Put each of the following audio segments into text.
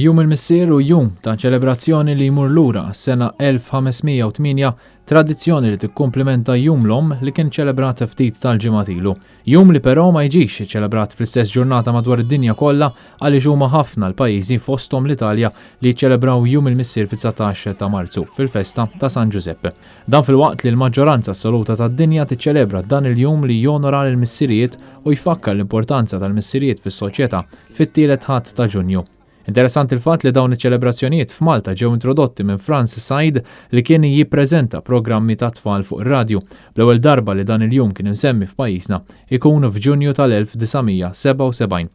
Jum il-Missier hu jum ta' ċelebrazzjoni li jmur lura għas-sena 1508, tradizzjoni li tikkumplimenta Jum l-Omm li kien ċelebrat ftit tal-ġimgħat ilu. Jum li però ma jiġix iċċelebrat fl-istess ġurnata madwar id-dinja kollha għaliex huma ħafna l-pajjiżi fosthom l-Italja li jiċċelebraw Jum il-Missier fit-19 ta' Marzu fil-festa ta' San Ġużepp. Dan filwaqt li l-maġġoranza assoluta tad-dinja tiċċelebra dan il-jum li jonora lill-missirijiet u jfakkar l-importanza tal-missirijiet fis-soċjetà fit-tielet Ħadd ta' Ġunju. Interessanti l-fatt li dawn iċ-ċelebrazzjonijiet f'Malta ġew introdotti minn Frans Said li kien jippreżenta programmi tat-tfal fuq ir-radju, bl-ewwel darba li dan il-jum kien imsemmi f'pajjiżna ikun f'Ġunju tal-1977.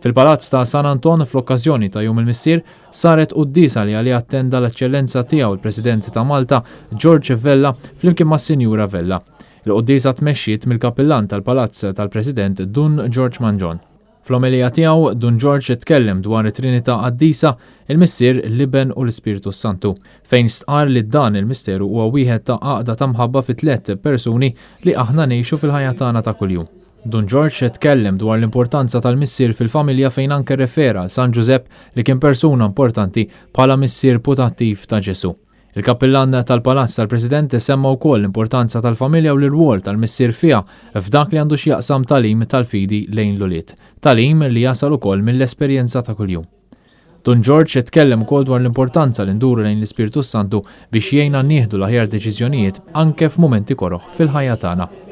Fil-Palazz ta' San Anton fl-okkażjoni ta' Jum il-Missier saret quddiesa li għaliha attenda l-Eċċellenza Tiegħu l-President ta' Malta, George Vella, flimkien mas-Sinjura Vella. Il-quddiesa tmexxiet mill-Kappillan tal-Palazz tal-President Dun George Mangion. Fl-omelija tiegħu, Dun George tkellem dwar it-Trinità Qaddisa, il-Missier, l-Iben u l-Ispirtu s-Santu, fejn stqarr li dan il-misteru huwa wieħed ta' għaqda ta' mħabba fi tlett persuni li aħna ngħixu fil-ħajja tagħna ta' kuljum. Dun George tkellem dwar l-importanza tal-missier fil-familja fejn anke rrefera għal San Ġużepp li kien persuna importanti bħala missier putattiv ta' Ġesù. Il-Kappillan tal-Palazz tal-President semma wkoll l-importanza tal-familja u l-irwol tal-missier fiha f'dak li għandu x'jaqsam tagħlim tal-fidi lejn l-ulied, tagħlim li jasal ukoll mill-esperjenza ta' kuljum. Dun Ġorġ tkellem ukoll dwar l-importanza li nduru lejn l-Ispirtu s-Santu biex jgħinna nieħdu l-aħjar deċiżjonijiet anke f'mumenti koroh fil-ħajja tagħna.